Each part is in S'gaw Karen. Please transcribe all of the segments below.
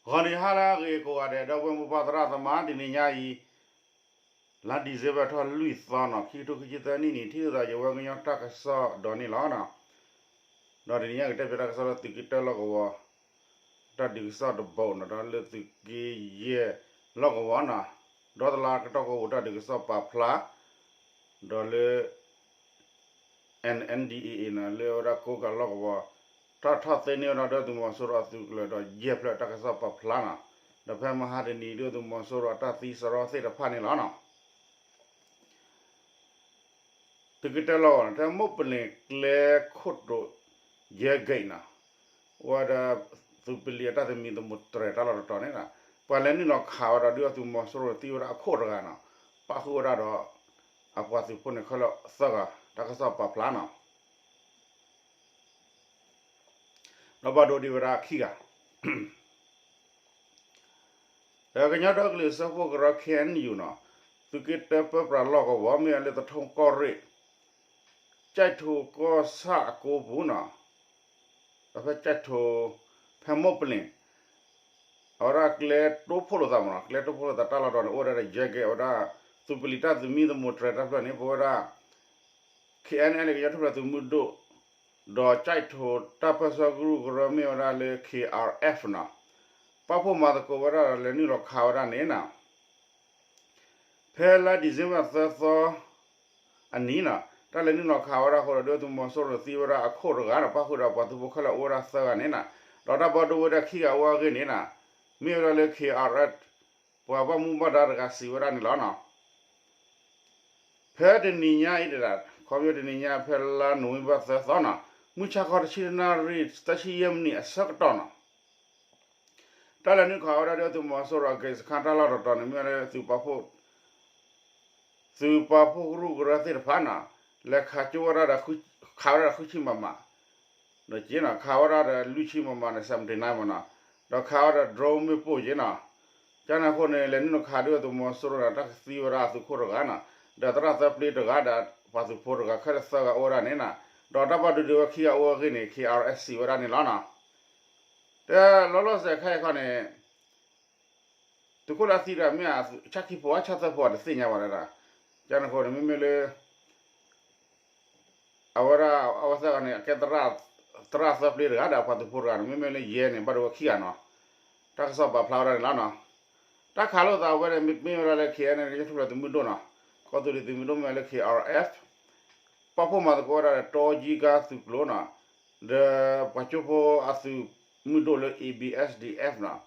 ဂီၤနံၤဟါလၢအဂ့ၤကိးဂၤဒဲး ဒီပုၢ်ဝဲၢ်မိၢ်ပၢ်သရၣ်သမါ တနံၤညါအံၤ လါ December ထီၣ်လွံၢ်သီနီၤ ခံကထိခံဆံသၢနံၣ်န့ၣ် ထံၣ်လိာ်သးယဝဲကညီတၢ်ကစီၣ်ဒီးန့ၣ်လီၤ. ဒီးတနံၤညါကတဲပၠးတၢ်ကစီၣ်လၢသုးက့တၢလီၢ်ကဝီၤ တၢ်ဒုးကစီၣ်တဘိနီၤ ဒီးလၢသုးက့ယဲၢ်လီၢ်ကဝီၤနီၤ ဒီတလါကတီၢ်ကီၢ်ပူၤတၢ်ဒုးကစီၣ်ပာ်ဖျါ ဒီးလၢ N N D A A နီၤ လၢအဝဲဒၣ်ကိးကးလီၢ်ကဝီၤ တၢ်ထီၣ်သ့န့ၢ်ဝဲဒၣ်ဒုၣ်ဒါသုးမီၤစိရိၤအသုးကလၢၤဒီး ယဲၢ်ဖျၢၣ်တၢ်ကစီၣ်ပာ်ဖျါနီၤ ဒီးဖဲမဟါတနံၤဒုၣ်ဒါသုးမီၤစိရိၤအတၢ်သံစရီသ့ၣ်တဖၣ်န့ၣ်လီၤနီၤ သုးက့တၢလီၢ်ကဝီၤနီၤ ဖဲမိၢ်ပလ့ၤကျဲခိၣ်တိး ယဲၢ်ဂ့ၢ်နီၤ အိၣ်ဝဲဒၣ် သုးပလံၤအတၢ်သမံသမိးတြဲၤတၢ်လီၢ်တတီၤန့ၣ် ပှၤလဲၤနုာ်လီၤခးဝဲဒၣ်ဒုၣ်ဒါသုးမီၤစိရိၤသံဝဲဒၣ်အခိၣ်တဂၤနီၤ ပၣ်ဃုာ်ဝဲဒၣ်ဒီး အပှၤသုးဖိန့ၣ်ခဲလၢာ်သၢဂၤ တၢ်ကစီၣ်ပာ်ဖျါနီၤ ဒီးဘၣ်ဒိဒံးဝဲဒၣ်ခံဂၤ ဒီးကညီဒီကလုာ်စၢဖှိၣ်ကရၢ K N U နီၤ သုးက့တၢပၢပြးလီၢ်ကဝီၤ မ့ၢ်ဝဲလၢသထိကီၢ်ရ့ၣ် ကၠဲးထိကီၢ်ဆၣ်အကိပူၤနီၤ ဒီးဖဲကၠဲးထိ ဖဲမိၢ်ပလ့ၤ အဝဲဒၣ်ကျဲတိဖှိၣ်လိာ်သးမ့ၢ်နီၤ ကျဲတိဖှိၣ်လိာ်သးတၢ်လီၢ်တတီၤန့ၣ် အိၣ်ဝဲဒၣ်ဒီးယဲၢ်ဂ့ၢ် အဝဲဒၣ် သုးပလံၤတၢ်သမံသမိးတြဲၤတၢ်ဖျၢၣ်န့ၣ် ပဝဲဒၣ် K N L A ကညီထူၣ်ဖျဲးသုးမုၢ်ဒိၣ် ဒီးကၠဲးထိတၢ်ပၢဆှၢကရူၢ်ကရၢမ့ၢ်ဝဲဒၣ်လၢ K R F နီၤ ပာ်ဖှိၣ်မၤသကိးဝဲဒၣ်ဒီးလဲၤနုာ်လီၤခးဝဲဒၣ်န့ၣ်နီၤ ဖဲလါ December သၢသီ အနံၤနီၤ တၢ်လဲၤနုာ်လီၤခးဝဲဒၣ်အဃိဒီး ဒုၣ်ဒါသုးမီၤစိရိၤသံဝဲဒၣ်အခိၣ်တဂၤဒီး ပၣ်ဃုာ်ဒီးပှၤသုးဖိခဲလၢာ်အိၣ်ဝဲဒၣ်သၢဂၤန့ၣ်နီၤ ဒီးတၢ်ဘၣ်ဒိဝဲဒၣ်ခံဂၤအိၣ်အဂ့ၢ်န့ၣ်နီၤ မ့ၢ်ဝဲဒၣ်လၢ K R F ပှၤဘၣ်မူဘၣ်ဒါတဂၤစံးဝဲဒၣ်န့ၣ်လီၤနီၤ ဖဲတနံၤညါအံၤဒၣ် ခီဖျိတနံၤညါဖဲလါ November သၢသီနီၤ မုၢ်ဆါခီတဆံတနၣ်ရံၣ် သၢဆံယဲၢ်မံးနံးအဆၢကတီၢ်နီၤ တၢ်လဲၤနုာ်ခးဝဲဒၣ်ဒုၣ်ဒါသုးမီၤစိရိၤအက့စခါတၢ်လီၢ်တတီၤန့ၣ် မ့ၢ်ဝဲလၢသုးပာ်ဖှိၣ် သုးပာ်ဖှိၣ်ကရူၢ်ကရၢသ့ၣ်တဖၣ်နီၤ လဲၤခးကၠိဝဲဒၣ်ဒီး ခးဝဲဒၣ်ဒီးဃုဆံမးမး ဒီးက့နီၤ ခးဝဲဒၣ်ဒီးလွံၢ်ဆံမးမးန့ၣ် seventy nine မးနီၤ ဒီးခးဝဲဒၣ် drone မ့ၣ်ပိၢ်က့နီၤ ကန့ၣ်အဃိန့ၣ် လဲၤနုာ်လီၤခးဒုၣ်ဒါသုးမီၤစိရိၤန့ၣ် တၢ်ကသံဝဲဒၣ်အသုးခိၣ်တဂၤနီၤ ဒီးသရၣ်သၢပျ့တဂၤဒီး ပှၤသုးဖိတဂၤ ခဲလၢာ်သၢဂၤအိၣ်ဝဲဒၣ်န့ၣ်နီၤ ဒီးတၢ်ဘၣ်ဒိဒံးဝဲခံဂၤအိၣ်အဂ့ၢ်န့ၣ် K R F စံးဝဲဒၣ်န့ၣ်လီၤနီၤ တဲလီၤလီၤဆဲးခဲအံၤခီန့ၣ် သုးခိၣ်လၢအသံတဂၤမ့ၢ်ဆၣ်ခံဖိဧါ ဆၣ်သၢဖိဧါ တသ့ၣ်ညါဘၣ်ဒၣ် ကန့ၣ်အဃိန့ၣ် မ့မ့ၢ်လၢ အဝဲဒၣ် အဝဲသၢဂၤန့ၣ် အကဲ သရၣ်သၢပျ့တဂၤဒီး ပှၤသုးဖိတဂၤန့ၣ် မ့မ့ၢ်လၢယဲၢ်န့ၣ် ဘၣ်ဒိဝဲခံဂၤနီၤ တၢ်ကစီၣ်ပာ်ဖျါဝဲဒၣ်န့ၣ်လီၤနီၤ တၢ်ခးလိာ်သးဝဲန့ၣ် မ့မ့ၢ်ဝဲဒၣ်လၢ K N L A ကညီထူၣ်ဖျဲးသုးမုၢ်ဒိၣ်နီၤ ကီၢ်သူလ့ၤသုးမုၢ်ဒိၣ်မ့ၢ်ဝဲလၢ K R F ပာ်ဖှိၣ်မၤသကိးဝဲဒၣ်ဒီး တီကံကါသုးကျိၤနီၤ ဒီးပှၤကၠိဖိအသုးမုၢ်ဒိၣ်လၢ A B S D F နီၤ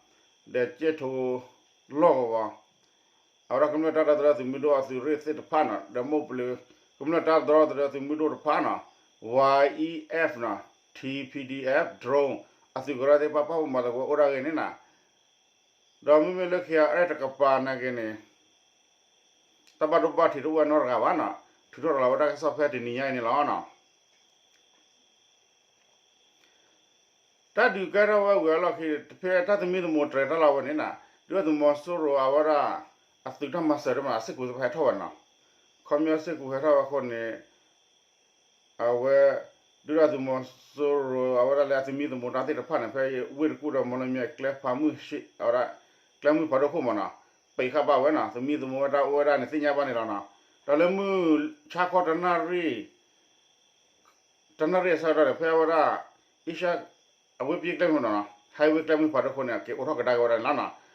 ဒီးကၠဲးထိလီၢ်ကဝီၤ အဝဲဒၣ်ကမျၢၢ်တၢ်ဒီသဒၢသုးမုၢ်ဒိၣ်အသုးရ့ၣ်သ့ၣ်တဖၣ်နီၤ ဒီးမိၢ်ပလ့ၤ ကမျၢၢ်တၢ်ဒီသဒၢသုးမုၢ်ဒိၣ်တဖၣ်နီၤ Y E F နီၤ T P D F drone အသုးကရၢသ့ၣ်တဖၣ်ပာ်ဖှိၣ်မၤသကိးအိၣ်ဒၣ်ဂ့ၢ်န့ၣ်နီၤ ဒီးမ့မ့ၢ်လၢ K R F တကပၤနာ်က့န့ၣ် တၢ်ဘၣ်ဒိဘၣ်ထံးတအိၣ်ဝဲနီတဂၤဘၣ်နီၤ ထုးထီၣ်ရၤလီၤဝဲတၢ်ကစီၣ်ဖဲတနံၤညါအံၤန့ၣ်လီၤနီၤ တၢ်ဒုးကဲထီၣ်ဝဲဝံၤအလီၢ်ခံ ဖဲတၢ်သမံသမိးတြဲၤတၢ်လီၢ်ဝဲန့ၣ်နီၤ ဒုၣ်ဒါသုးမီၤစိရိၤအဝဲဒၣ် အသုးတၢ်မၤစၢၤတမံၤ အစ့ၢ်ကီးသ့ၣ်တဖၣ်ဟဲထီၣ်ဝဲနီၤ ခီပညီစ့ၢ်ကီးဟဲထီၣ်ဝဲအဃိန့ၣ် အဝဲ ဒုၣ်ဒါသုးမီၤစိရိၤ အဝဲဒၣ်လၢအသမံသမိးတၢ်သ့ၣ်တဖၣ်န့ၣ် ဖဲဝ့ၢ်တကူၣ်ဒီးမီၣ်လမၠဲၣ်ကျဲဖးမုၢ် အဝဲဒၣ် ကျဲမုၢ်ဖးဒိၣ်ခိၣ်မးနီၤ ပံးဃာ်ဘၣ်ဝဲနီၤ သမံသမိးဝဲဒၣ်အိၣ်ဝဲဒၣ်န့ၣ် သ့ၣ်ညါဘၣ်န့ၣ်လီၤနီၤ ဒီးလၢမုၢ်ဆါခီတနၣ်ရံၣ် တနၣ်ရံၣ်အဆၢကတီၢ်န့ၣ် ဖဲအဝဲဒၣ် အ့ရှၢၣ် အဝ့ၢ်ပံၣ်ကျဲမုၢ်နီၤ highway ကျဲမုၢ်ဖးဒိၣ်ခိၣ်န့ၣ် အက့ၤအိးထီၣ်ကဒါက့ၤဝဲဒၣ်န့ၣ်လီၤနီၤ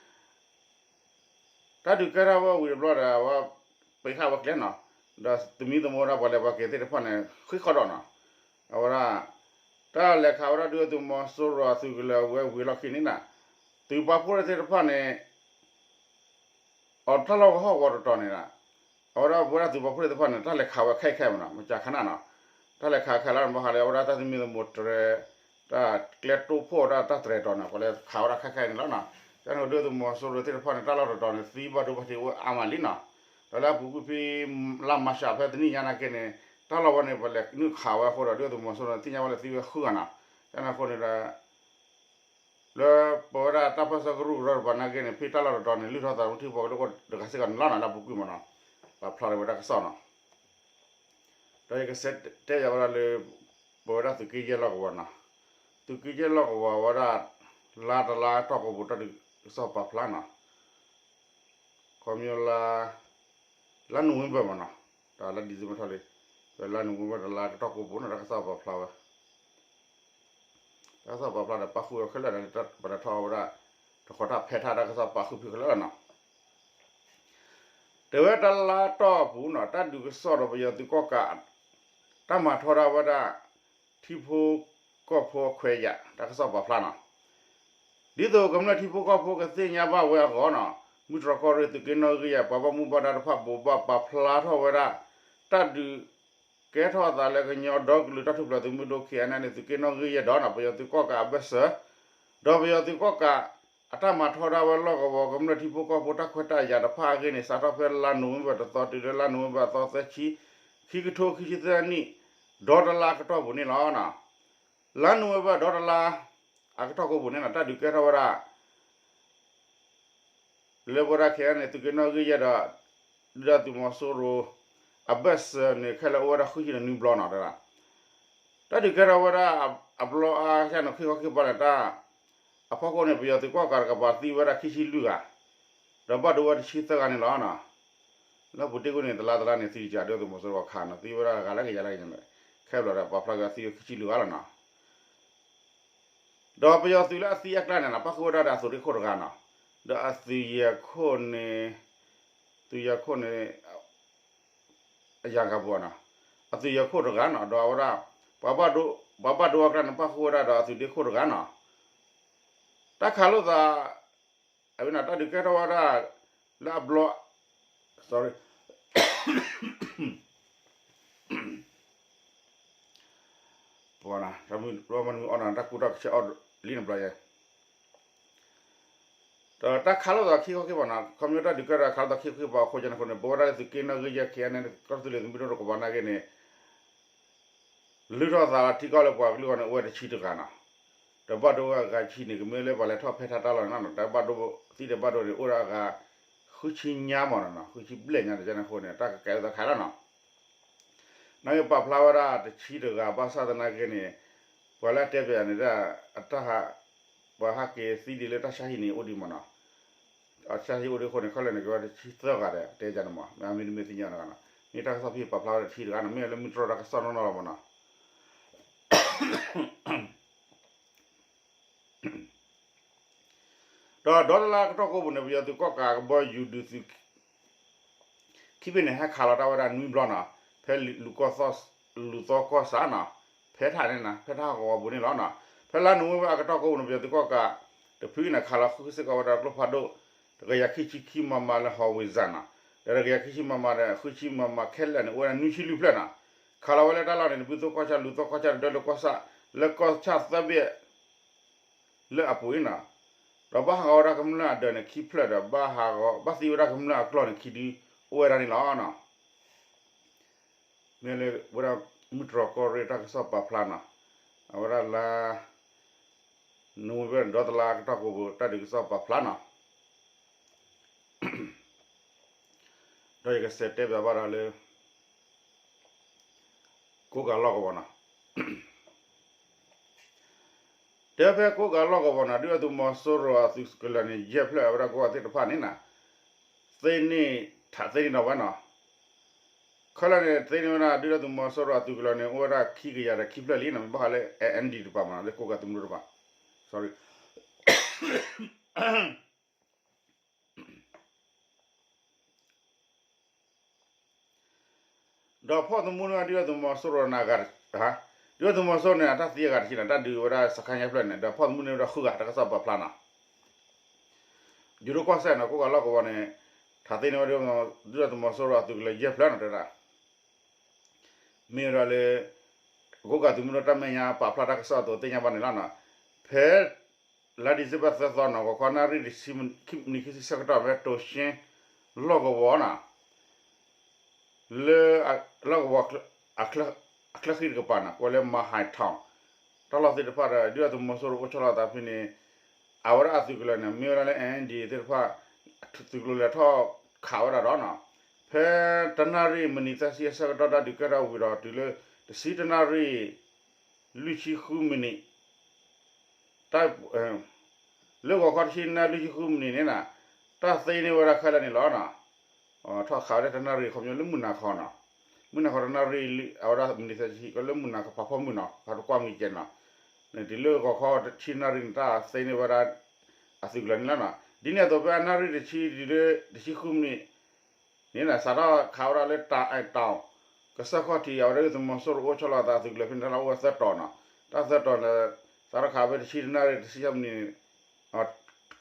တၢ်ဒုးကဲထီၣ်ဝဲဝံၤတဘျီဒီး အဝဲပံးဃာ်ဝဲကျဲနီၤ ဒီးသမံသမိးဝဲဒၣ်ပှၤလဲၤပှၤက့ၤသ့ၣ်တဖၣ်န့ၣ် ဃ့ခီဒီးနီၤ အဝဲဒၣ် တၢ်လဲၤခးဝဲဒၣ်ဒုၣ်ဒါသုးမီၤစိရိၤအသုးကလၢၤဝဲဝံၤအလီၢ်ခံန့ၣ်နီၤ သုးပာ်ဖှိၣ်သ့ၣ်တဖၣ်န့ၣ် အတၢ်လီၢ်ကဝီၤတတီၤန့ၣ် အဝဲဒၣ်ပဝဲဒၣ်သုးပာ်ဖှိၣ်သ့ၣ်တဖၣ်န့ၣ် တၢ်လဲၤခးဝဲခဲအံၤခဲအံၤမးနီၤ မကြာခဏနီၤ တၢ်လဲၤခးခဲလၢာ်န့ၣ် ဘၣ်ဃးလၢအဝဲဒၣ်တၢ်သမံသမိးတြဲၤ တၢ်ကျဲတိဖှိၣ်ဒၣ်တၢ်တြဲၤတီၤန့ၣ် ပှၤလဲၤခးဝဲဒၣ်ခဲခဲအံၤန့ၣ်လီၤနီၤ ကန့ၣ်ဒုၣ်ဒါသုးမီၤစိရိၤသ့ၣ်တဖၣ်န့ၣ် တၢ်လီၢ်တတီၤန့ၣ် သံဘၣ်ဒိဘၣ်ထံးအိၣ်အါမးလံနီၤ ဒီးလၢအပူၤကွံာ်ဖဲ လါမၤရှးဖဲတနံၣ်ညါနာ်က့န့ၣ် တၢ်လီၢ်ဝဲန့ၣ် ပှၤလဲၤနုာ်ခးဝဲအဃိဒီး ဒုၣ်ဒါသုးမီၤစိရိၤန့ၣ် သ့ၣ်ညါဝဲလၢသံဝဲဃုဂၤနီၤ ကန့ၣ်အဃိန့ၣ်ဒီး လၢပဝဲဒၣ်တၢ်ပၢဆှၢကရူၢ်ကရၢတပၤနာ်က့န့ၣ် ဖဲတၢ်လီၢ်တတီၤန့ၣ် လုၢ်ထီၣ်သးသမူထံဖိကီၢ်ဖိတဂၤစ့ၢ်ကီးန့ၣ်လီၤနီၤ လၢအပူၤကွံာ်မးနီၤ ပာ်ဖျါထီၣ်ဝဲတၢ်ကစီၣ်နီၤ ဒီးယကတဲယၤဝဲဒၣ်လၢ ပဝဲဒၣ်သုးက့ယဲၢ်လီၢ်ကဝီၤနီၤ သုးက့ယဲၢ်လီၢ်ကဝီၤဝဲဒၣ် လါတလါတီၢ်ကီၢ်ပူၤတၢ်ဒုး တၢ်ကစီၣ်ပာ်ဖျါနီၤ, ခီပညီလါ လါနိၣ်ဝ့ဘၢၣ်မးနီၤ, တၢ်လါ December ထီၣ်လံ, ဖဲလါနိၣ်ဝ့ဘၢၣ်တလါကတီၢ်ကိးပူၤနီၤ တၢ်ကစီၣ်ပာ်ဖျါဝဲ, တၢ်ကစီၣ်ပာ်ဖျါဒီးပာ်ဃုာ်အီၤခဲလၢာ်ဒီး ပတထီဝဲဒၣ် တခီတၢ်ဖဲးထၣ်တၢ်ကစီၣ်ပာ်ဃုာ်ဖုခဲလၢာ်လီၤနီၤ. တဲဝဲတလါတီၢ်ပူၤနီၤ တၢ်ဒုးကစီၣ်ဒီးပယီၤသုးကီၣ်ကး တၢ်မၤထီဒါဝဲဒၣ် ထံဖိကီၢ်ဖိအခွဲးယာ် တၢ်ကစီၣ်ပာ်ဖျါနီၤ. ဒ်သိးကမျၢၢ်ထံဖိကီၢ်ဖိကသ့ၣ်ညါဘၣ်ဝဲအဂီၢ်နီၤ မုၢ်တြီၢ်ကီၢ်ရ့ၣ်သုးက့နီၣ်ဂံၢ်ယဲၢ် ပှၤဘၣ်မူဘၣ်ဒါတဖၣ်ဘိးဘၣ်ပာ်ဖျါထီၣ်ဝဲဒၣ် တၢ်ဒုးကဲထီၣ်အသးလၢကညီဒီကလုာ်တၢ်ထူၣ်ဖျဲးသုးမုၢ်ဒိၣ် ခ့ၣ်အဲၣ်အဲၣ်လ်အ့ သုးက့နီၣ်ဂံၢ်ယဲၢ်ဒီးနီၤ ပယီၤသုးကီၣ်ကးအဘၢၣ်စၢၤ ဒီးပယီၤသုးကီၣ်ကး အတၢ်မၤထီဒါဝဲလီၢ်ကဝီၤ ကမျၢၢ်ထံဖိကီၢ်ဖိတၢ်ခွဲးတၢ်ယာ်တဖၣ်အဂ့ၢ်န့ၣ် စးထီၣ်ဖဲလါနိၣ်ဝ့ဘၢၣ်တသီတုၤလၢလါနိၣ်ဝ့ဘၢၣ်သီသၢဆံ ခံကထိခံဆံသၢနံၣ် ဒီတလါအကတီၢ်ပူၤန့ၣ်လီၤ. လါနိၣ်ဝ့ဘၢၣ်ဒီတလါ အကတီၢ်ကိးပူၤန့ၣ်နီၤ တၢ်ဒုးကဲထီၣ်ဝဲဒၣ် လၢပဝဲဒၣ်ခဲအံၤန့ၣ် သုးက့နီၣ်ဂံၢ်ယဲၢ်ဒီး ဒုၣ်ဒါသုးမီၤစိရိၤ အဘၢၣ်စၢၤန့ၣ် ခဲလၢာ်အိၣ်ဝဲဒၣ်ဃုဆံဒီးနွံဘျီနီၤ တဲဒၣ် တၢ်ဒုးကဲထီၣ်ဝဲဒၣ် အဘျီအါကစၢ်န့ၣ် ခံခီခံကပၤန့ၣ် တၢ် အဖီခိၣ်န့ၣ် ပယီၤသုးကီၣ်ကးတကပၤသံဝဲဒၣ်ခံဆံလွံၢ်ဂၤ ဒီးဘၣ်ဒိဝဲတဆံသၢဂၤန့ၣ်လီၤ. လၢပူၤတ့ၢ်ကွံာ်န့ၣ် တလါတလါန့ၣ် သံတကး ဒုၣ်ဒါသုးမီၤစိရိၤခးနီၤ သံဝဲဒၣ်ဂၤလၢကယၤလၢကယၤန့ၣ် ခဲဘျီဒီးပာ်ဖျါက့ၤသံဝဲခံဆံလွံၢ်ဂၤလီၤနီၤ. ဒီးပယီၤသုးလၢအသံအကျါန့ၣ်နီၤ ပၣ်ဃုာ်ဝဲဒၣ်ဒီးအသုးရ့ၣ်ခိၣ်တဂၤနီၤ, ဒီးအသုးယဲၢ်ခိၣ်န့ၣ်, သုးယဲၢ်ခိၣ်န့ၣ်, အယၤကပူၤနီၤ, အသုးယဲၢ်ခိၣ်တဂၤနီၤ ဒီးအဝဲဒၣ် ပှၤဘၣ်ဒိအကျါန့ၣ် ပၣ်ဃုာ်ဝဲဒၣ်ဒီးအသုးရ့ၣ်ခိၣ်တဂၤနီၤ, တၢ်ခးလိာ်သး, အဝဲန့ၣ် တၢ်ဒုးကဲထီၣ်ဝဲဒၣ် လၢအဘျီ sorry ပှၤနီၤ တၢ်မုၢ်အီၣ်နီၤ တၢ်ကူတၢ်ကဆဲးအီၣ်လံန့ၣ်ဘျီယဲ ဒီးတၢ်ခးလိာ်သးခံခီခံကပၤနီၤ ခီပညီတၢ်ဒုးကဲထီၣ်ခးလိာ်သးခံခီခံကပၤအဃိန့ၣ်အဃိန့ၣ် ပဝဲဒၣ်လၢသုးက့နီၣ်ဂံၢ်ယဲၢ် ခ့ၣ်အဲၣ်အဲၣ်လ်အ့ ကီၢ်သူလ့ၤသုးမုၢ်ဒိၣ်တကပၤနာ်က့န့ၣ် လုၢ်ထီၣ်သးလီၤထံကီၢ်လၢပှၤကလုာ်အဂီၢ်န့ၣ် အိၣ်ဝဲတဆံတဂၤနီၤ, ဒီးဘၣ်ဒိဝဲအဂၤဆံန့ၣ် ကမ့ၢ်လၢပှၤလဲၤထီၣ်ဖဲးထၣ်တၢ်လီၢ်န့ၣ်နီၤ တၢ်ဘၣ်ဒိသံဒီးဘၣ်ဒိန့ၣ် အိၣ်ဒၣ်အဂၤ ဃုဆံညါမးနီၤ ဃုဆံဘျဲၣ်ညါန့ၣ်အဃိန့ၣ် တၢ်ကကဲထီၣ်သးခါလီၤနီၤ နာ်က့ပာ်ဖျါဝဲဒၣ်တဆံတဂၤ ဘၣ်ဆၣ်သနာ်က့န့ၣ် ပှၤလၢအတဲပၠးန့ၣ် အတၢ်ဟး ပှၤဟးက့ၤသံဒံးလၢတၢ်ဆါဟံၣ်န့ၣ်အိၣ်ဒံးမးနီၤ, တၢ်ဆါဟံၣ်အိၣ်ဒံးအဃိန့ၣ် ခဲလၢာ်န့ၣ် ကဲဝဲတဆံသၢဂၤဒီး တဲယၤန့ၣ်မး မ့ၢ်မ့ၢ်တမ့ၢ်သ့ၣ်ညါနီၤ, မ့ၢ်တၢ်ကစီၣ်ဖဲပာ်ဖျါဝဲဒၣ်တဆံတဂၤနီၤ မ့ၢ်လၢမုၢ်တြီၢ်တၢ်ကစီၣ်နီၢ်နီၢ်လီၤမးနီၤ ဒီးဒီတလါကတီၢ်ကိးပူၤန့ၣ် ပယီၤသုးကီၣ်ကးကဘီယူၤဒုးသုး ခံဘ့ၣ်န့ၣ် ဟဲခးလီၤတၢ်ဝဲဒၣ်နွံဘျီနီၤ, ဖဲလူၤသီကီၢ်စးနီၤ, ဖဲထးန့ၣ်နီၤ ဖဲထးဟးဂီၤပူၤန့ၣ်လီၤနီၤ, ဖဲလါနိၣ်ဝ့ဘၢၣ်အကတီၢ်ကိးပူၤန့ၣ် ပယီၤသုးကီၣ်ကး တဖုန့ၣ် ခးလီၤဃုစ့ၢ်ကီးဝဲဒၣ်ကျိဖးဒိၣ် တကယၤခံဆံခံ မမ လၢ howitzer နီၤ, ဒီးတကယၤခံဆံ မမ ဒီး ဃုဆံ မမ ခဲလၢာ်န့ၣ် အိၣ်ဝဲဒၣ်နွံဆံလွံၢ်ဖျၢၣ်နီၤ, ခးလီၤဝဲလၢတၢ်လီၢ်န့ၣ် နဘုသိကီၢ်ဆၣ် လူၤသီကီၢ်ဆၣ် ဒီးဒွဲၣ်လိၤကီၢ်ဆၣ် လၢကီၢ်ဆၣ်သၢဘ့ၣ် လၢအပူၤအံၤနီၤ, ဒီးဘၣ်ဟးဂီၤဝဲဒၣ်ကမျၢၢ်အဒၢးန့ၣ်ခံဖျၢၣ်ဒီး ဘၣ်ဟးဂီၤ ဘၣ်သံဝဲဒၣ်ကမျၢၢ်အကျီၢ်န့ၣ်ခံဒု အိၣ်ဝဲဒၣ်န့ၣ်လီၤနီၤ. မ့ၢ်လၢဝဲဒၣ်မုၢ်တြီၢ်ကီၢ်ရ့ၣ်တၢ်ကစီၣ်ပာ်ဖျါနီၤ, အဝဲဒၣ်လါ နိၣ်ဝ့ဘၢၣ်ဒီတလါကတီၢ်ကိးပူၤ တၢ်ဒုးကစီၣ်ပာ်ဖျါနီၤ, ဒီးယကစးတဲပၠးဘၣ်ဒီးလၢ ကိးကးလီၢ်ကဝီၤနီၤ, တဲဖဲကိးကးလီၢ်ကဝီၤနီၤ ဒုၣ်ဒါသုးမီၤစိရိၤအသုးကလၢၤန့ၣ် ယဲၢ်ဖျၢၣ်အဝဲဒၣ်ကိးဂၤသ့ၣ်တဖၣ်န့ၣ်နီၤ, သ့န့ၢ် ထးသ့န့ၢ်ဒီးဝဲနီၤ, ခဲလၢာ်န့ၣ် သ့န့ၢ်ဝဲဒၣ် ဒုၣ်ဒါသုးမီၤစိရိၤအသုးကလၢၤန့ၣ် အိၣ်ဝဲဒၣ်ခံကယၤဒီးခံဖျၢၣ်လံနီၤ, မ့ၢ်ဘၣ်ဃးလၢ အဲၣ်အၣ်ဒီတပၤမးနီၤ လၢကိးကးသုးမုၢ်ဒိၣ်တပၤ sorry ဒီးဖီၣ်သမူန့ၣ် ဒုၣ်ဒါသုးမီၤစိရိၤန့ၣ်အဂၤ, ဒုၣ်ဒါသုးမီၤစိရိၤန့ၣ် အတၢ်သံအဂၤတဆံန့ၣ် တၢ်ဒုးဝဲဒၣ်စခါညါဖျၢၣ်န့ၣ် ဒီးဖီၣ်သမူန့ၣ်ဝဲဒၣ်ဃုဂၤ တၢ်ကစီၣ်ပာ်ဖျါနီၤ, ယူၤဒိၣ်ကီၢ်စဲၣ်နီၤ ကိးကးလီၢ်ကဝီၤန့ၣ် ထးသ့န့ၢ်ဝဲဒၣ် ဒုၣ်ဒါသုးမီၤစိရိၤအသုးကလၢၤယဲၢ်ဖျၢၣ်နီၤ တဲဒၣ် မ့ၢ်ဝဲဒၣ်လၢ ကိးကးသုးမုၢ်ဒိၣ်တၢ်မဲာ်ညါပာ်ဖျါတၢ်ကစီၣ်အသိးသ့ၣ်ညါဘၣ်န့ၣ်လီၤနီၤ, ဖဲ လါဒံၣ်စ့ဘၢၣ်သၢသီနီၤ ဂီၤခီနၣ်ရံၣ်တဆံ နံၣ်ခံဆံဆၢကတီၢ်ဖဲတိၤရှ့ လီၢ်ကဝီၤနီၤ လၢ လီၢ်ကဝီၤ အချၢဃံတကပၤနီၤ ကိးလၢ မၤဟဲးထီၣ် တၢ်လီၢ်သ့ၣ်တဖၣ်ဒီး ဒုၣ်ဒါသုးမီၤစိရိၤအိၣ်ဆီလီၤသးဖဲန့ၣ် အဝဲဒၣ်အသုးကလၢၤန့ၣ် မ့ၢ်ဝဲဒၣ်လၢ အဲၣ်အၣ်ဒီသ့ၣ်တဖၣ် သုးကလၢၤလဲၤထီၣ်ခးဝဲဒၣ်ဒီးနီၤ ဖဲတနၣ်ရံၣ်မံးနံးသၢဆံအဆၢကတီၢ် တၢ်ဒုးကဲထီၣ်ဝံၤဒီးတုၤလၢ တဆံတနၣ်ရံၣ် လွံၢ်ဆံဃုမံးနံး တၢ် လၢဂီၤခီတဆံနၣ်ရံၣ်လွံၢ်ဆံဃုမံးနံးန့ၣ်နီၤ, တၢ်သ့န့ၢ်ဝဲဒၣ်ခဲလၢာ်န့ၣ်လီၤနီၤ. ထီၣ်ခးဝဲဒၣ်တနၣ်ရံၣ် ခီပညီလၢမုၢ်နၤခီနီၤ, မုၢ်နၤခီတနၣ်ရံၣ် အဝဲဒၣ်မံးနံးသၢဆံ ကလၢမုၢ်နၤခီဖီမုၢ်နီၤ, ဖးတကွၢ်မံၤကဲနီၤ, တုၤလၢဂီၤခီတဆံနၣ်ရံၣ်န့ၣ် တၢ်သ့န့ၢ်ဝဲဒၣ် အသုးကလၢၤန့ၣ်လီၤနီၤ. ဒ်န့ၣ်အသိးဖဲအနၣ်ရံၣ်တဆံတုၤလၢတဆံဃုမံးနံး န့ၣ် စးထီၣ်ခးဝဲဒၣ်လၢတၢ်အဲၣ်တီၤ ကစၢၢ်ခီၣ်ထံး အဝဲဒၣ်ဒုၣ်ဒါသုးမီၤစိရိၤအိၣ်ဆီလီၤအသးအသုးကလၢၤဖဲန့ၣ် တၢ်လီၢ်အိၣ်ဝဲသၢတီၤနီၤ, တၢ်သၢတီၤန့ၣ် စးထီၣ်ခးဖဲတဆံတနၣ်ရံၣ်တဆံယဲၢ်မံးနံး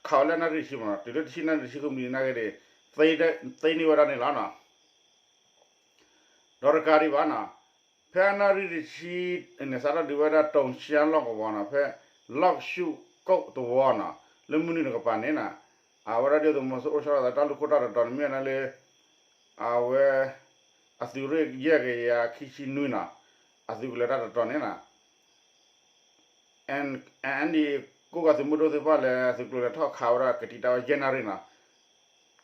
ခးဝဲလၢနၣ်ရံၣ်တဆံမးနီၤ, တုၤလၢတဆံနၣ်ရံၣ်တဆံဃုမံးနံးနာ်က့န့ၣ် သ့န့ၢ်ဝဲဒၣ်န့ၣ်လီၤနီၤ. ဒီးတကးဒံးဘၣ်နီၤ, ဖဲအနၣ်ရံၣ်တဆံန့ၣ် စးထီၣ်ဒုးဝဲဒၣ် တိၤရှါလီၢ်ကဝီၤနီၤ, ဖဲ လီၣ်ၡူၣ်ကိၣ်တဝီနီၤ, လၢမုၢ်နုာ်တကပၤန့ၣ်နီၤ, အဝဲဒၣ်ဒုၣ်ဒါသုးမီၤစိရိၤအိၣ်ဆီလီၤအသးတၢ်လူၢ်ခိၣ်တၢ်တတီၤန့ၣ် မ့ၢ်ဝဲဒၣ်လၢ အဝဲ အသုးရ့ၣ်ယဲၢ်ကယၤခံဆံနွံနီၤ, အသုးကလၢၤတၢ်တတီၤန့ၣ်နီၤ NDAA ကိးဂၤသုးမုၢ်ဒိၣ်သ့ၣ်တဖၣ်လဲၤသုးကျိၤလဲၤထီၣ်ခးဝဲဒၣ်ကတံာ်တာ်ဝဲယဲၢ်နၣ်ရံၣ်နီၤ,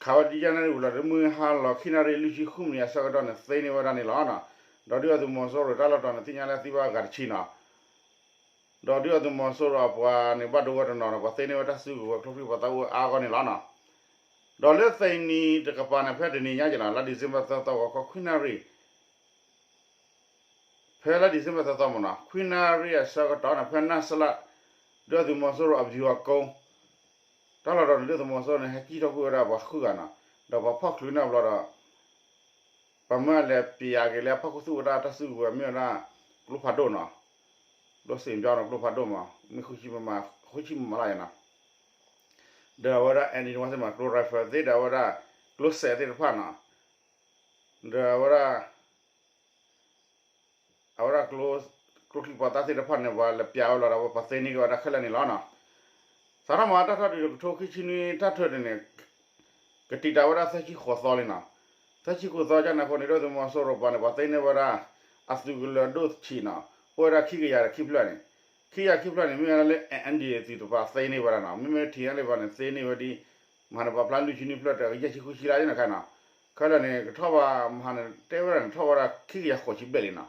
ခးဝဲဒၣ်ယဲၢ်နၣ်ရံၣ်ဝံၤလီၤ လၢမုၢ်ဟါလီၤခံနၣ်ရံၣ်လွံၢ်ဆံဃုမံးနံးအဆၢကတီၢ်န့ၣ် သ့န့ၢ်ဝဲဒၣ်န့ၣ်လီၤနီၤ. ဒီးဒုၣ်ဒါသုးမီၤစိရိၤတၢ်လီၢ်တတီၤန့ၣ် သ့ၣ်ညါလၢသံဘၣ်ဂၤတဆံနီၤ, ဒီးဒုၣ်ဒါသုးမီၤစိရိၤအပှၤန့ၣ် ဘၣ်ဒိဝဲတနီၤဒီး ပှၤသ့န့ၢ်ဝဲတၢ်စုကဝဲၤကျိချံမျိာ်သၣ်အိၣ်အါအါဂီၢ်န့ၣ်လီၤနီၤ. ဒီးလၢသ့ၣ်နံၤတကပၤန့ၣ် ဖဲတနံၤညါက့ၤနီၤ လါ December သၢသီဂီၤခီခွံနၣ်ရံၣ် ဖဲလါ December သၢသီမးနီၤ ခွံနၣ်ရံၣ်အဆၢကတီၢ်န့ၣ် ဖဲနၢ်စလး ဒုၣ်ဒါသုးမီၤစိရိၤအပယူၤအကိ တၢ်လီၢ်တတီၤန့ၣ် ဒုၣ်ဒါသုးမီၤစိရိၤန့ၣ် ဟဲကံၣ်ထီၣ်ကွံာ်ဝဲဒၣ်ပှၤဃုဂၤနီၤ, ဒီးပှၤဖီၣ်ချုးန့ၢ်အဘျီဒီး ပှၤမၢလဲၤပျးက့ၤလၢအဖီၣ်ခူသူၣ်ဝဲဒၣ်တၢ်စုကဝဲၤမ့ၢ်ဝဲဒၣ် ကျိဖးဒိၣ်နီၤ, ကျိစ့ၣ်ပျီနီၤ ကျိဖးဒိၣ်မး မ့ၢ်ဃုဆံမမ ဃုဆံမမလၢယနီၤ, ဒီးအဝဲဒၣ် အၣ်ဒံးဝါစ့ၣ်မး ကျိ rifle သ့ၣ်ဒီးအဝဲဒၣ် ကျိစဲးသ့ၣ်တဖၣ်နီၤ, ဒီးအဝဲဒၣ် အဝဲဒၣ် ကျိချံမျိာ်သၣ်သ့ၣ်တဖၣ်န့ၣ် ပှၤလဲၤပျးဝဲလီၤဒီး ပှၤသ့န့ၢ်က့ၤဝဲဒၣ်ခဲလၢာ်န့ၣ်လီၤနီၤ. စးထီၣ်မၤတၢ်ထီၣ်တုၤကထိခံဆံနွံတၢ်ထၢၣ်န့ၣ် ကတံာ်တာ်ဝဲဒၣ်သၢဆံဃိးသီလံနီၤ. သၢဆံဃိးသီကန့ၣ်အဃိန့ၣ် ဒုၣ်ဒါသုးမီၤစိရိၤပှၤန့ၣ် ပှၤသ့န့ၢ်ဝဲဒၣ် အသုးကလၢၤဒိၣ်ဆံးနီၤ အိၣ်ဝဲဒၣ်ခံကယၤဒီးခံဖျၢၣ်န့ၣ်, ခံကယၤခံဖျၢၣ်န့ၣ် မ့ၢ်ဝဲဒၣ်လၢ အၣ်အၣ်ဒံးအသုးတပၤသ့န့ၢ်ဝဲဒၣ်နီၤ, မ့မ့ၢ်ထံၣ်န့ၣ်ဘၣ်န့ၣ် သ့န့ၢ်ဝဲဒ် မဟါန့ၣ် ပာ်ဖျါလွံၢ်ဆံနွံဖျၢၣ်ဒီး ယဲၢ်ဆံဃုဆံလၢယဲၢ်န့ၣ်ခါနီၤ, ခဲလၢာ်န့ၣ် ကထီၣ်ဘၣ်မဟါန့ၣ် တဲဝဲဒၣ်န့ၣ် ထီၣ်ဝဲဒၣ်ခံကယၤဃိးဆံဘျဲၣ်လံနီၤ,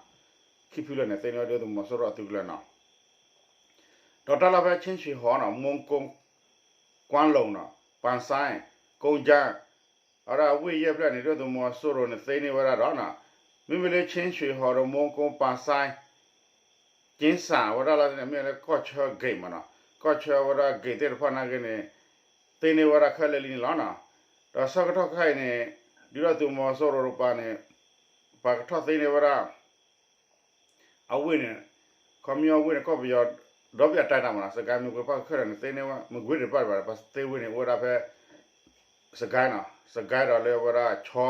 ခံဖျၢၣ်န့ၣ် သ့န့ၢ်ဝဲဒၣ်ဒုၣ်ဒါသုးမီၤစိရိၤအသုးကလၢၤနီၤ. ဒီးတၢ်လီၢ်ဖဲ ချင်းရွှေဟော်နီၤ မူးကိန်း ကွမ်းလုံနီၤ ပန်ဆိုင်း ကိန်းကျန်း အဝဲဒၣ်အဝ့ၢ်ယဲၢ်ဖျၢၣ်န့ၣ် ဒုၣ်ဒါသုးမီၤစိရိၤန့ၣ် သ့န့ၢ်ဝဲဒၣ်ဒီးနီၤ, မ့မ့ၢ်လၢ ချင်းရွှေဟော်ဒီး မူးကိန်း ပန်ဆိုင်း ကၠ့စၣ် အဝဲဒၣ်လၢန့ၣ် မ့ၢ်လၢကီၢ်ဆၢ gate မးနီၤ, ကီၢ်ဆၢအဝဲဒၣ် gate သ့ၣ်တဖၣ်နာ်က့န့ၣ် သ့န့ၢ်ဝဲဒၣ်ခဲလၢာ်လံန့ၣ်လီၤနီၤ. ဒီးဆၢကတီၢ်ခဲအံၤန့ၣ် ဒုၣ်ဒါသုးမီၤစိရိၤတပၤန့ၣ် ပှၤကထီၣ်သ့န့ၢ်ဝဲဒၣ် အဝ့ၢ်န့ၣ် ခီပညီအဝ့ၢ်န့ၣ် ကီၢ်ပယီၤ ဒီဘ့ၣ်အတၢ်တၢ်မးနီၤ, စကဲမကွ့ၤဖၣ်ကခၢၣ်န့ၣ် သ့န့ၢ်ဝဲ မကွ့ၤတပၤတပၤ ပှၤသ့ဝ့ၢ်န့ၣ် အိၣ်ဝဲဒၣ်ဖဲ စကဲနီၤ, စကဲဒီးလၢဝဲဒၣ်ခၠီ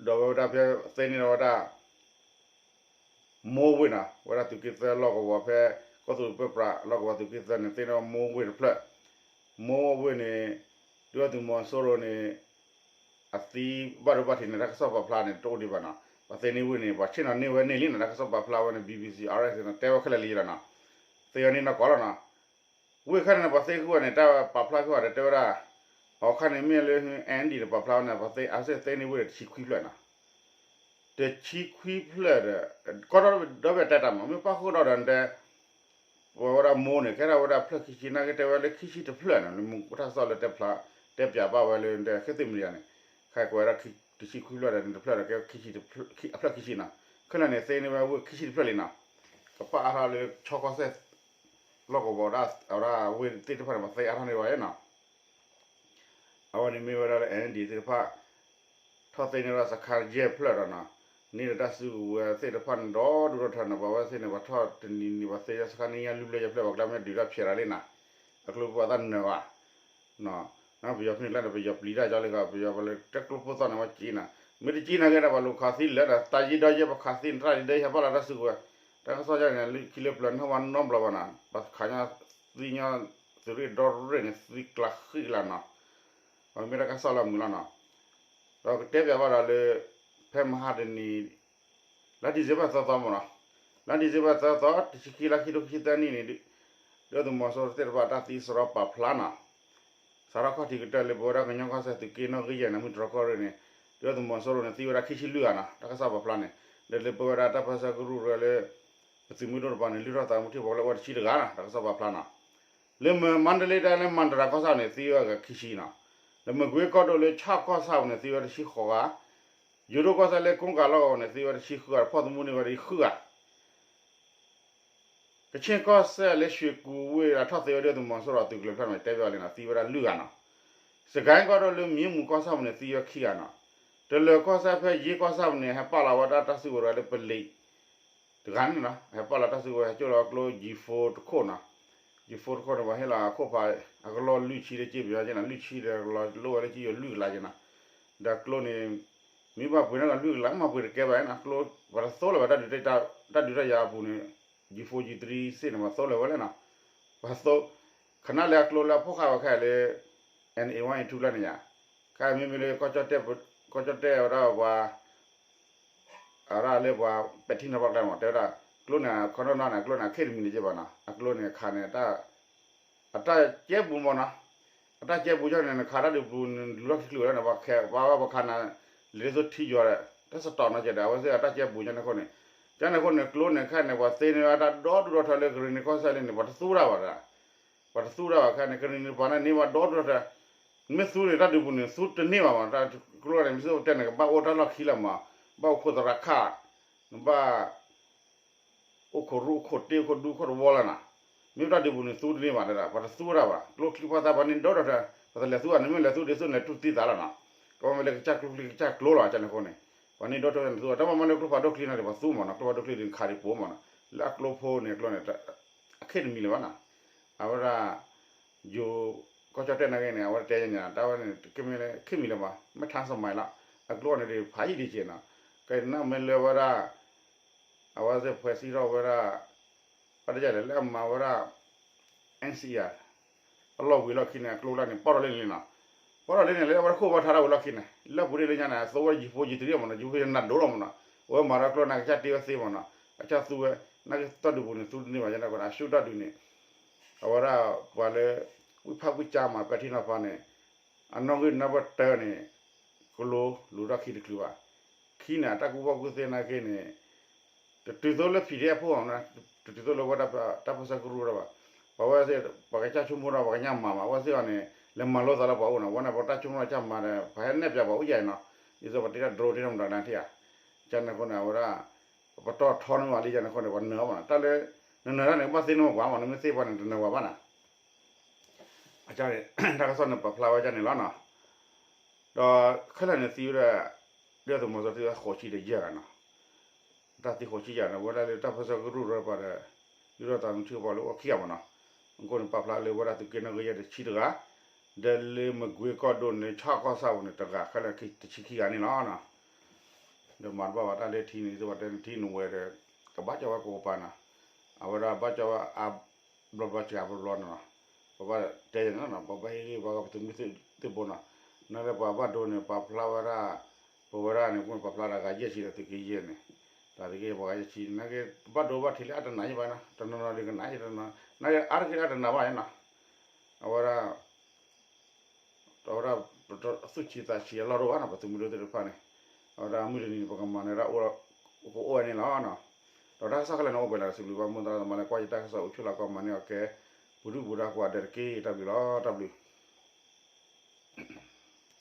ဒီးဝဲဒၣ်ဖဲသ့န့ၢ်ဝဲဒၣ် မိၢ်ဝ့ၢ်နီၤ, ဝဲဒၣ်သုးက့သၢလီၢ်ကဝီၤဖဲ ကီၢ်သူလ့ၤပၢပြးလီၢ်ကဝီၤသုးက့သၢန့ၣ် သ့န့ၢ်မိၢ်ဝ့ၢ်တဖျၢၣ်, မိၢ်ဝ့ၢ်န့ၣ် ဒုၣ်ဒါသုးမီၤစိရိၤန့ၣ် အသံဘၣ်ဒိဘၣ်ထံးန့ၣ် တၢ်ကစီၣ်ပာ်ဖျါန့ၣ် တအိၣ်ဒံးဘၣ်နီၤ, ပှၤသ့န့ၢ်ဝ့ၢ်န့ၣ် ပှၤဆ့ၣ်နီၤန့ၢ်ဝဲန့ၢ်လံနီၤ, တၢ်ကစီၣ်ပာ်ဖျါဝဲန့ၣ် ဘံဘံစံ အါရဲၣ်န့ၣ် တဲဝဲခဲလၢာ်လံလီၤနီၤ, သ့ဝဲန့ၢ်နီၢ်ကီၢ်လီၤနီၤ. ဝ့ၢ်ခဲန့ၣ် ပှၤသ့ဃုာ်ဝဲန့ၣ် တၢ်ပာ်ဖျါဖဲအံၤဒီးတဲဝဲဒၣ် အခါန့ၣ်မ့ၢ်လၢ အၣ်အၣ်ဒံး တပာ်ဖျါဝဲန့ၣ် ပှၤသ့အါစ့ၣ်သ့န့ၢ်ဝ့ၢ်ဒီးတဆံခွံဖျၢၣ်နီၤ, တဆံခွံဖျၢၣ်ဒီး ကီၢ်ဒီဘ့ၣ်တဲတၢ်မး မ့ၢ်ပၣ်ဃုာ်ဒီးဒီးတဲ ပဝဲဒၣ်မိၢ်န့ၣ် ကဲထီၣ်ဝဲဒၣ်ဖျၢၣ်ခံဆံ နာ်က့တဲဝဲလၢခံဆံတဖျၢၣ်န့ၣ် လၢမူတၢ်ကစီၣ်လၢတဲဖျါ တဲပၠးဘၣ်ဝဲလၢတဲ ခဲသ့ၣ်မံၤန့ၣ် ခဲကွဲးဝဲဒၣ်တဆံခွံဖျၢၣ်ဒီးန့ၣ်တဖျၢၣ်ဒီးကဲခံဆံ အဖျၢၣ်ခံဆံနီၤ, ခဲလၢာ်န့ၣ်သ့န့ၢ်ဝဲဝ့ၢ်ခံဆံတဖျၢၣ်လံနီၤ, ကပာ်အါထီၣ်လၢဆီကီၢ်စဲၣ် လီၢ်ကဝီၤဒၣ် အဝဲဒၣ်ဝ့ၢ်သ့ၣ်တဖၣ်န့ၣ် ပှၤသ့အါထီၣ်န့ၢ်ဝဲနီၤ. အဝဲန့ၣ်မ့ၢ်ဝဲဒၣ်လၢ အၣ်အၣ်ဒံး သ့ၣ်တဖၣ် ထီၣ်သ့န့ၢ်ဝဲဒၣ်စခါယဲၢ်ဖျၢၣ်ဒီးနီၤ, န့ၢ်ဒီးတၢ်စုကဝဲၤသ့ၣ်တဖၣ်န့ၣ်ဒီဒူၣ်ဒီထၢန့ၣ် ပှၤဝဲသ့ၣ်န့ၣ် ပှၤထီၣ်တနံၤနံၤ ပှၤသ့ဒၣ်စခါန့ၢ်ညါလွံၢ်ဖျၢၣ်ယဲၢ်ဖျၢၣ် ပှၤကျါမ့ၢ်ဒုးတၢ်ဖျဲးတၢ်လံနီၤ, အကျိပှၤသးနၢၤဘၣ် နီၤ, ပယီၤဖဲန့ၣ်ကျါန့ၣ် ပယီၤပျံၤတၢ်ကၠီလံဂီၢ် ပယီၤပှၤလၢတၢ်ကျိဖိသီၣ်န့ၣ် ဝဲကံနီၤ, မ့ၢ်တကံနာ်က့ဒီး ပှၤလူၤခးသံလၢာ်ဒီး တၢ်ယံၤဒီးယဲၢ် ပခးသံန့ၣ် တၢ်ယံၤဒီးယဲၢ် ဟဲဘၣ်လီၤတၢ်စုကဝဲၤ, တၢ်ကစီၣ်ယါန့ၣ် လၢခံလၢပျၢၤနီၢ်ဝါနီတဘျီဘၣ်နီၤ, ပှၤခးညီသံညီ သုးရ့ၣ်ဒီရ့ၣ်န့ၣ် သံကျးဃံလၤနီၤ, ပမ့ၢ်တၢ်ကစီၣ်လၢအမုာ်လီၤနီၤ, ဒီးကတဲပၠးဘၣ်ဒီးလၢ ဖဲမဟါတနံၤ လါ December သၢသီမးနီၤ, လါ December သၢသီ တဆံခံလါ ခံထိခံဆံသၢနံၣ်န့ၣ် ဒုၣ်ဒါသုးမီၤစိရိၤသ့ၣ်တဖၣ်တၢ်သံစရီပာ်ဖျါနီၤ, စးထီၣ်ခီၣ်ထံးကတၢၢ်လၢပဝဲဒၣ်ကညီကီၢ်စဲၣ်သုးက့နီၣ်ဂံၢ်ယဲၢ်န့ၣ် မုၢ်တြီၢ်ကီၢ်ရ့ၣ်န့ၣ် ဒုၣ်ဒါသုးမီၤစိရိၤန့ၣ် သံဝဲဒၣ်ခံဆံလွံၢ်ဂၤနီၤ, တၢ်ကစီၣ်ပာ်ဖျါန့ၣ် လၢလၢပဝဲဒၣ်တၢ်ပၢဆှၢကရူၢ်ရၢလၢ ပသုးမုၢ်ဒိၣ်တပၤန့ၣ် လုၢ်ထီၣ်သးမူထံၣ်ပှၤလၢအိၣ်ဝဲတဆံတဂၤနီၤ, တၢ်ကစီၣ်ပာ်ဖျါနီၤ, လၢမၢၢ်မါတလ့တၢ်လၢမၤတရၤကီၢ်ဆၣ်ပူၤန့ၣ် သံဝဲဂၤခံဆံနီၤ, လၢမကွ့ကီၢ်ဒိၣ်လၢဆၣ်ကီၢ်ဆၣ်ပူၤန့ၣ် သံဝဲတဆံဃိးဂၤ, ယိၤဒိၣ်ကီၢ်ဆၣ်လၢကိကးလီၢ်ကဝီၤန့ၣ် သံဝဲတဆံဃုဂၤ, ဖီၣ်သမူန့ၢ်ဝဲတဆံဃုဂၤ ကဆ့ၣ်ကီၢ်စဲၣ်လၢရွှ့ၣ်ကူၤဝ့ၢ်ဒီးထီၣ်သ့ဝဲဒၣ်သုးမီၤစိရိၤသုးကလၢၤဖျၢၣ်န့ၣ် တဲဘၣ်လံနီၤ သံဝဲဒၣ်လွံၢ်ဂၤနီၤ, စကဲၣ်ကီၢ်ဒိၣ်လၢမံမူၤကီၢ်ဆၣ်ပူၤန့ၣ် သံဝဲခံဂၤနီၤ, တလၢၤကီၢ်စဲၣ်ဖဲယ့ၣ်ကီၢ်ဆၣ်ပူၤန့ၣ် ဟဲပာ်လီၤဝဲဒၣ်တၢ်စုကဝဲၤတဂၤလၢပလံး တဂၤန့ၣ်နီၤ, ဟဲပာ်လီၤတၢ်စုကဝဲၤ ဟဲကၠိၣ်လီၤကျိ G four တခိၣ်နီၤ, G four တခိၣ်န့ၣ် ပှၤဟ့ၣ်လီၤအခိၣ်ဖး အကလီၢ်လွံၢ်ဆံလၢက့ပယီၤက့နီၤ, လွံၢ်ဆံဒီးကလီၤလိၣ်ဝဲလၢက့ယိၤလွံၢ်ကလးက့နီၤ, ဒီးကျိန့ၣ် မ့ၢ်ဘၣ်ပှ့ၤန့ၣ်ကလွံၢ်ကလး မ့ၢ်ပှ့ၤတကဲဘၣ်နီၤ, ကျိ ပှၤတသိလၢၤဘၣ် တၢ်ဒုးတၢ်ယၤအပူၤန့ၣ် G four G three စ့ၢ်န့ၣ် ပှၤသိလၢၤဝဲလဲၣ်နီၤ, ပှၤသိ ခနၣ်လၢအကျိလၢအဖီၣ်ဃာ်ဝဲခဲအံၤလၢ N A one A two လၢန့ၣ်ယါ, ခဲအံၤမ့မ့ၢ်လၢ ကီၢ်ကၠီၣ်တဲၣ်ဝဲဒၣ်ပှၤ အဝဲဒၣ်လၢပှၤပဲာ်ထံနီၤဖးကျါမး တဲဝဲဒၣ် ကျိန့ၣ် ခီနီၢ်နီၢ်န့ၣ် အကျိန့ၣ် အခ့ၣ်တမံၤန့ၣ်က့ဘၣ်နီၤ, အကျိန့ၣ်ခါန့ၣ် အတၢ်ကဲပူၤမးနီၤ, အတၢ်ကဲပူၤကၠီန့ၣ် နခးတၢ်ဒုးပူၤန့ၣ် လူၤထီၣ်ခံချုးဝဲလၢန့ၣ် ပှၤဘၣ်ပှၤခါန့ၣ် လဲၤဒ်သိးထံယီၤဒီး တၢ်စတီၢ်နီၤကဲဒီး အဝဲသ့ၣ်အတၢ်ကဲပူၤကၠီန့ၣ်အဃိန့ၣ်, ကၠီန့ၣ်အဃိန့ၣ် ကျိန့ၣ်ခဲန့ၣ် ပှၤသ့န့ၢ်ဝဲတၢ်ဒီဒူၣ်ဒီထၢလၢကရံၣ်နံၤကီၢ်စဲၣ်လံန့ၣ် ပှၤတသူတၢ်ဘၣ်ဒၣ် ပှၤတသူတၢ်ဘၣ်ခဲန့ၣ် ကရံၣ်နံၤပှၤန့ၣ်န့ၢ်ဘၣ်ဒီဒူၣ်ဒီထၢ, မ့ၢ်သူန့ၣ် တၢ်ဒုးပူၤန့ၣ် သူတန့ၢ်ဘၣ်မး, တၢ်ကျိန့ၣ် မ့ၢ်စ့ၢ်ကီးတဲန့ၣ် ကဘၣ်အိၣ်တၢ်လီၢ်ခံလၢမး, ဘၣ်အိၣ်ခိၣ်သရၣ်ခၣ်, နဘၣ် အိၣ်ခိၣ်ရူၢ်အိၣ်ခိၣ်တ့အိၣ်ခိၣ်ဒူခိၣ်တဝီလၢနီၤ, မ့ၢ်တၢ်ဒုးပူၤန့ၣ် သူတန့ၢ်ဘၣ်ဒၣ် ပှၤတသူတၢ်ဘၣ်, ကျိချံပှၢ်သၣ်ပှၤန့ၢ်ဒီဒူၣ်ဒီထၢ, ပှၤတလဲၤသူဘၣ်န့ၣ် မ့ၢ်လဲၤသူဒ်သိးန့ၣ် တူၢ်သံသးလီၤနီၤ, ကဘၣ်မ့ၢ်လၢကစၢ်ကျိချံကစၢ်ကျိလီၤ ကၠီန့ၣ်အဃိန့ၣ်, ပှၤန့ၢ်ဒီဒူၣ်ဒီထၢန့ၣ်သူ, တၢ်မ့ၢ်မ့ၢ်လၢကျိဖးဒိၣ်ချံန့ၣ် ပှၤသူမးနီၤ, ကျိဖးဒိၣ်ချံန့ၣ်ခးဒံးပိာ်မးနီၤ, လၢအကျိဖိန့ၣ်အကျိန့ၣ် အခ့ၣ်တမံၤလၢၤဘၣ်နီၤ, အဝဲဒၣ် ယိၤ ကီၢ်ကၠီၣ်တဲၣ်နာ်က့န့ၣ် အဝဲတဲယဲန့ၣ် တၢ်ဝဲန့ၣ် ကမ့ၢ်လၢခ့ၣ်မံၤလၢၤမး မ့ၢ်ထါစမးလီၤ, အကျိန့ၣ်ဒ်ဖးယံာ်ဒံးက့နီၤ, ကဲန့ၣ်မ့ၢ်လၢဝဲဒၣ် အဝဲသ့ၣ်ဖှဲးစံထီၣ်ဝဲဒၣ် ဘၣ်တယၢ်လဲၣ် လၢအမၤဝဲဒၣ် N C R အလီၢ်ဝံၤလီၢ်ခံန့ၣ် အကျိလၢန့ၣ် ပီၢ်ထီၣ်လံန့ၣ်လီၤ, ပီၢ်ထီၣ်လံန့ၣ် လၢအဝဲတခိၣ်ဘၣ်ထါထီၣ်ဝံၤလီၢ်ခံန့ၣ် လၢပူၤဒ်လၢညါန့ၣ် အသိဝဲယံၤဖိယံၤတရံးမးနီၤ, ယံၤဖိယံၤနးဒိၣ်လီၤမးနီၤ, အဝဲမၤဒီးကျိန့ၣ်ကစၢ်တ့ဝဲသ့မးနီၤ, အကစၢ်သူဝဲ နာ်က့တၢ်ဒုးပူၤန့ၣ် သူတန့ၢ်ဘၣ် ယဲန့ၣ်အဃိန့ၣ် အရှုံးတၢ်ဒုးန့ၣ် အဝဲဒၣ်ပှၤလၢ ဝံၢ်ဖၣ်ဝံၢ်ကၠါမး ပဲာ်ထံနီၤဖးန့ၣ် အနီၣ်ဂံၢ်နၢ်ပၢၢ်တၢန့ၣ် ကလိလူၤထီၣ်ခံတချုးဘၣ်, ခံန့ၣ် အတၢ်ကူၣ်ဘၣ်ကူၣ်သ့နာ်က့န့ၣ် တတုၤသိးလၢ P D F ဖိမးနီၤ, တတုၤသိးလၢဝဲဒၣ်တၢ်ပၢဆှၢကရူၢ်တၢ်ဘၣ်, ပှၤဝဲသ့ၣ် ပှၤကစၢ်ဆိကမိၣ်ဒီးပှၤကညးမၤမး အဝဲသ့ၣ်အီၤန့ၣ် လဲၤမၤလိသးလၢပှၤအိၣ်နီၤ, ဝဲန့ၣ်ပှၤတၢ်ဆိကမိၣ်တၢ်ကမၤဒီး ပှၤဟဲနဲၣ်ပၠးပှၤအိၣ်ယဲၢ်နီၤ, ဒ်သိးပှၤတ့တၢ် drone တ့တၢ်မတၤကနါထံၣ်ဧါ, ကန့ၣ်အဃိန့ၣ် အဝဲဒၣ် ပတီၢ်ထီန့ၢ်ဘၣ်လံ ကန့ၣ်အဃိန့ၣ် ပှၤနၢၤအီၤမးနီၤ, တၢ်လၢ နနၢၤတၢ်န့ၣ် ကဘၣ်သ့န့ၢ်ပှၤမးနီၤ, နမ့ၢ်သ့ပှၤန့ၣ် တနၢၤပှၤဘၣ်နီၤ တၢ်ကစီၣ်န့ၣ် ပာ်ဖျါဝဲဒ်န့ၣ်လီၤနီၤ, ဒီးခဲလၢာ်န့ၣ်သံဝဲဒၣ် ဒ်သုးမီၤစိရိၤသံဝဲဃိးဆံဒီးယဲၢ်ဂၤနီၤ, တၢ်သံဃိးဆံယဲၢ်ဂၤနီၤ, ဝဲဒၣ်လၢတၢ်ပၢဆှၢကရူၢ်ရၢပှၤဒီး ဒုၣ်ဒါသုးမုၢ်ထံကပီၤလၢအိၣ်ခံဂၤမးနီၤ, အဃိန့ၣ် ပာ်ဖျါလၢဝဲဒၣ်သုးက့နီၣ်ဂံၢ်ယဲၢ်တဆံတဂၤ, ဒီးလၢမကွ့ကီၢ်ဒိၣ်န့ၣ် ဆၣ်ကီၢ်ဆၣ်ပူၤန့ၣ်တဂၤ ခဲလၢာ်တဆံခံဂၤန့ၣ်လီၤနီၤ, ဒီးမၤတဘၣ်ဘၣ်တၢ်လၢထံန့ၣ် ဒ်သိးပှၤတဲန့ၣ်ထံနဝဲဒီး ကဘၣ်ကၠီဝဲကိးကပၤနီၤ, အဝဲဒၣ်ဘၣ်ကၠီဝဲအါ ဘျီဘျီစှၤဘျီဘျီနီၤ, ပဘၣ်တဲယဲန့ၣ်နီၤ, ပဘၣ်ဟ့ၣ်ဂံၢ်ဘါပသုးမုၢ်သံၣ်ဘိနီၤ, နာ်က့ပှၤဘၣ်ဒိန့ၣ် ပာ်ဖျါဝဲဒၣ် ပဝဲဒၣ်န့ၣ် ပာ်ဖျါဒၣ်ဂၤယဲၢ်ဆံဒီးသုးက့ယဲၢ်န့ၣ်, တၢ်သုးက့ပှၤဂၤယဲၢ်ဆံ နာ်က့ဘၣ်ဒိဘၣ်ထံးလၢအတနၤယဲၢ်ဘၣ်နီၤ, တနီၤနီၤဒုးကနၣ်ယဲၢ်တနီၤ, နာ်က့အါတက့ၢ်လၢအတနၤဘၣ်ယဲၢ်နီၤ, အဝဲဒၣ် အဝဲဒၣ် သူၣ်ဆံးသးဆံးအလီၢ်တအိၣ်ဘၣ်နီၤ, ပသုးမုၢ်ဒိၣ်သ့ၣ်တဖၣ်န့ၣ်, အဝဲဒၣ်မုၢ်တနံၤန့ၣ် ပကမၤန့ၢ်ဒၣ်အိၣ် ကအိၣ်ဝဲန့ၣ်လီၤ. ဒီးတၢ်ကစီၣ်ခဲလၢာ်န့ၣ်အိၣ်ပှဲၤလၢ် စံးဘျုးဘၣ်မိၢ်သရၣ်သမါလၢကွၢ်ယတၢ်ကစီၣ်အိၣ်ဆူၣ်လီၤကီၢ်မၤန့ၢ်အီၤကဲ ပူၤဒုၣ်ပူၤဒါကိးဂၤဒဲးတက့ၢ်. တၢ်ဘျုးလီၤ. တၢ်ဘျုး